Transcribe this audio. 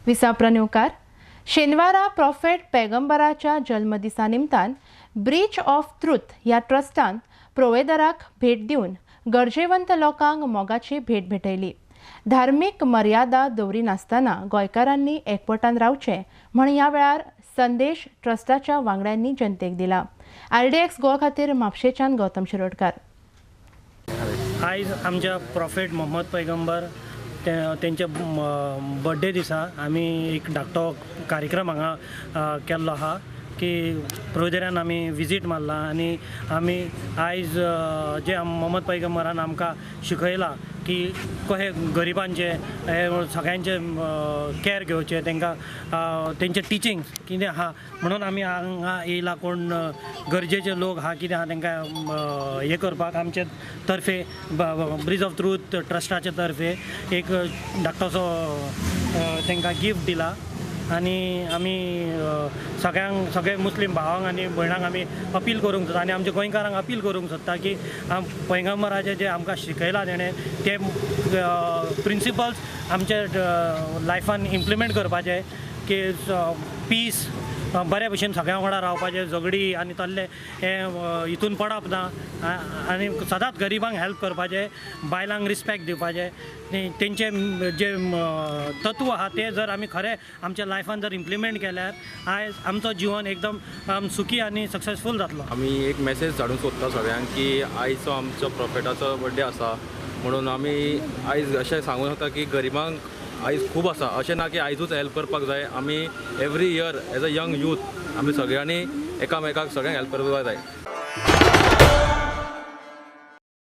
विसा प्रणवकार. शेनवारा प्रॉफेट पैगंबराच्या जल्मदिसा निमतान ब्रिज ऑफ ट्रुथ ह्या ट्रस्टान प्रोवेदराक भेट दिवन गरजेवंत लोकांक मोगाची भेट भेटयली. धार्मीक मर्यादा दवरिनासतना गोंयकारांनी एकवटान रावचें म्हण ह्या वेळार संदेश ट्रस्टाच्या वांगड्यांनी जनतेक दिला. आरडीएक्स गोवा खातीर म्हापशेच्यान गौतम शिरोडकार. आयज आमच्या प्रॉफेट मोहम्मद पैगंबर तेंच्या बर्थडे दिसा आमी एक धाकटो कार्यक्रम हांगा केल्लो आहा की प्रोवेदरान आमी विजीट मारला आनी आमी आयज जे मोहम्मद पैगंबरान आमकां शिकयलां की कशें गरिबांचें सगळ्यांचें कॅर घेवचें, तांकां तेंचे टिचिंग्स कितें आहा म्हणून आमी हांगा येयला. कोण गरजेचे लोक आहा कितें आहा तांकां हें करपाक आमचे तर्फे ब्रिज ऑफ ट्रूथ ट्रस्टाचे तर्फे एक धाकटोसो तांकां गिफ्ट दिला आनी आमी सगळ्यांक सगळे मुस्लीम भावांक आनी भयणांक आमी अपील करूंक सोदता आनी आमच्या गोंयकारांक अपील करूंक सोदता की पैगंबराचें जें आमकां शिकयलां तेणें ते प्रिंसिपल्स आमच्या लायफान इम्प्लिमेंट करपाचे की पीस बऱ्या भशेन सगळ्यां वांगडा रावपाचें, झगडी आनी तल्ले हें हितून पडप ना आनी सदांच गरिबांक हेल्प करपाचें, बायलांक रिस्पेक्ट दिवपाचें. तेंचे जे तत्व आहा ते जर आमी खरें आमच्या लायफान जर इम्प्लिमेंट केल्यार आयज आमचो जिवन एकदम सुखी आनी सक्सेसफूल जातलो. आमी एक मॅसेज धाडूंक सोदता सगळ्यांक की आयचो आमचो प्रॉफेटाचो बर्थडे आसा म्हणून आमी आयज अशें सांगूंक शकता की गरिबांक आयज खूब आसा, अशें ना की आयजूच हेल्प करपाक जाय. आमी every year as a young youth आमी सगळ्यांनी एकामेकाक सगळ्यांक हेल्प करपाक जाय.